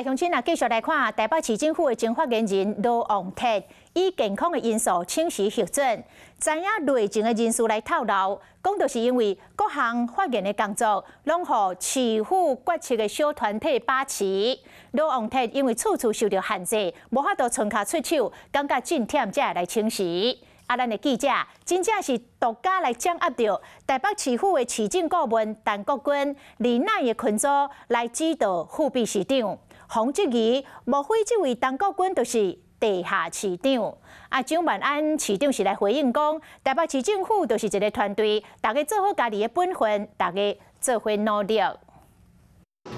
鄉親啊，繼續來看台北市政府的前發言人羅旺哲，以健康的因素請辭核准，知影內情的人士來透露，講就是因為各項發言的工作，攏予市府決策的小團體把持。羅旺哲因為處處受著限制，無法度伸跤出手，感覺真忝才會來請辭。啊，咱的記者真正是獨家來掌握著台北市府的市政顧問陳國軍李奈的群組來指導副秘書長。予人質疑，莫非這位陳國軍就是地下市長？啊，蔣萬安市長是來回應講，台北市政府就是一个團隊，大家做好家己的本分，大家做伙努力。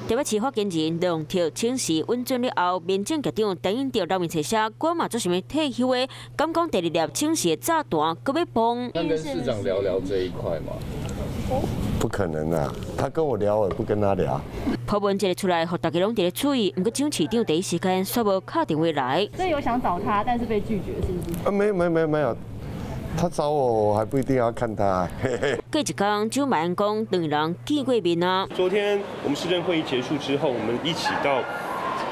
台北市發言人羅旺哲請辭允准了後，民政局長陳英著留面冊寫，我嘛做啥物退休的，敢講第二粒請辭的炸彈閣欲崩。那跟市長聊聊這一塊嗎？不可能啊！他跟我聊，我也不跟他聊。鋪文一个出來，予大家攏佇咧注意，毋過蔣市長第一時間煞無敲電話來。所以有想找他，但是被拒絕，是不是？啊，沒有沒有沒有沒有，他找我，我還不一定要看他。過一工，蔣萬安講兩人見過面啊。昨天我們市政會議結束之後，我們一起到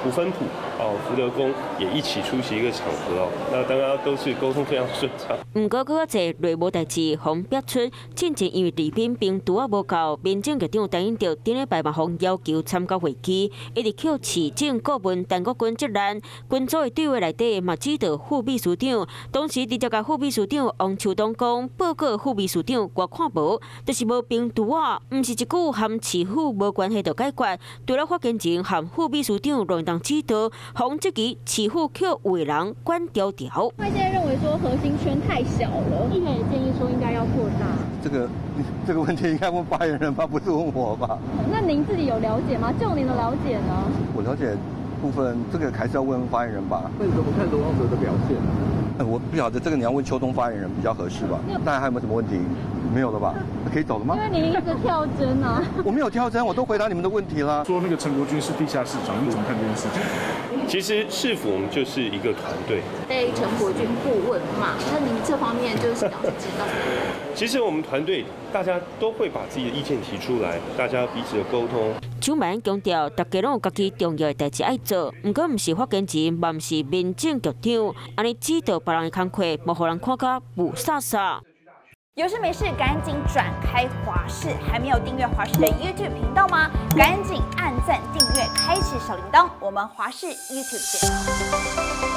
五分埔哦，福德宮也一起出席一個場合哦。那大家都是溝通非常順暢。毋過，閣較濟內幕代誌，予人逼出，進前因為禮品冰櫥仔無夠，民政局長陳英著頂禮拜嘛予要求參加會議，一直予市政顧問陳國軍責難，群組的對話內底嘛指導副秘書長，當時直接共副秘書長王秋東講，報告副秘書長我看無，就是無冰櫥仔，毋是一句和市府無關係就解決。除了發言人和副秘書長亂當指導，予人質疑市府予有的人管牢牢。外界認為說核心圈太小了，議員也建議說應該要擴大。這個問題應該問發言人吧，不是問我吧？那您自己有了解嗎？就您的了解呢？我了解部分，這個還是要問發言人吧。那你怎麼看羅旺哲的表現？我不曉得這個你要問邱東發言人比較合適吧？大家還有沒有什麼問題？沒有了吧？可以走了嗎？因為您一直跳針啊。我沒有跳針，我都回答你們的問題了。說那個陳國軍是地下市長，你怎麼看這件事情？其實市府我們就是一個團隊。被陳國軍顧問嘛，那您這方面就是市長是知道的。其實我們團隊大家都會把自己的意見提出來，大家彼此的溝通。蔣萬安強調，大家攏有家己重要的代誌愛做，毋過毋是發言人，嘛毋是民政局長，按呢指導別人的工課，嘛予人看甲霧煞煞。有事沒事趕緊轉開華視，還沒有訂閱華視的 YouTube 頻道嗎？趕緊按讚、訂閱、開啟小鈴鐺，我們華視 YouTube 見。